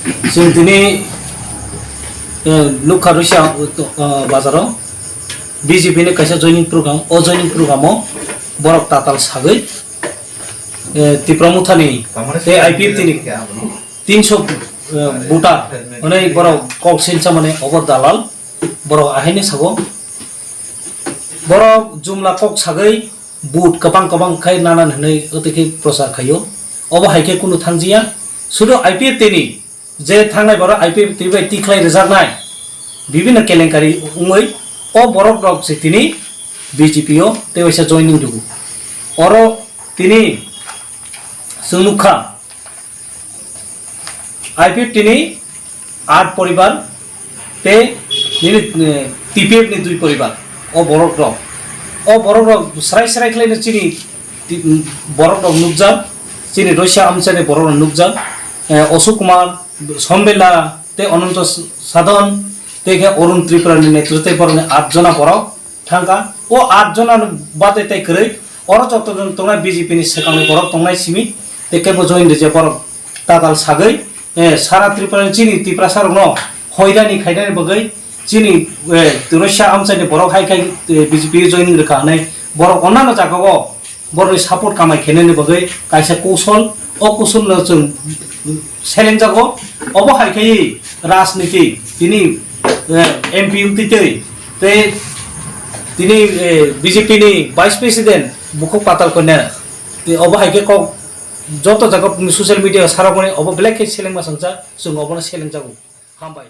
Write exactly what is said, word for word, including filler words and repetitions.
Chwng tini, eh, nukha Rusia, eh, bazaro B J P ni kaisa joining program, o joining program o borok tatal sagwi, eh, Tipra Motha ni tei I P F T ni tinso, eh, voter hwnwi borok kok silsa mani obo dalal, borok ahaini sago. Borok jumla kok sagwi vote kwbang kwbang khai nanan hwnwi otwi khe prochar khaio. Obo hai khe kunu thangjiya, sudu I P F T ni je thangnai borok I P F T bai tikhlai rwjaknai bibinno kelenkari wngwi o borok rok se tini B J P o tei waisa joining rwgo. Oro tini chwng nukha I P F T ni aat poribar tei nini, eh, T P F ni dui poribar, o borok rok, o borok rok srai srai khlai no chini ti-, borok rok nukjak, chini Roisa amchani borok rok nukjak, eh, Ashok Kumar, Sombela tei Ananto Sadhan tei khe Arun Tripura ni netrite borok ni aat jona borok thangkha. O aat jona bade tei kwrwi oro joto jon tongnai B J P ni swkangni borok tongnai simi tei kebo join rwjak borok tatal sagwi, eh, sara Tripura ni chini Tiprasa rokno hoidani khaidani bagwi chini, eh, Roisa amchani borok hai khai, eh, B J P joining rwkha hwnwi borok onnano jagao borokni support kamai khainani bagwi kaisa kosol, o kosol no chwng selengjago. Obo hai khe rajniti tini, eh, M P wngtwi tei, tei tini, eh, B J P ni Vice President bukhuk Patal Kanya, tei obo hai khe kok joto jaga social media sarokmani obo belai khe selengma sangcha, chwng obono selengjago. Hambai.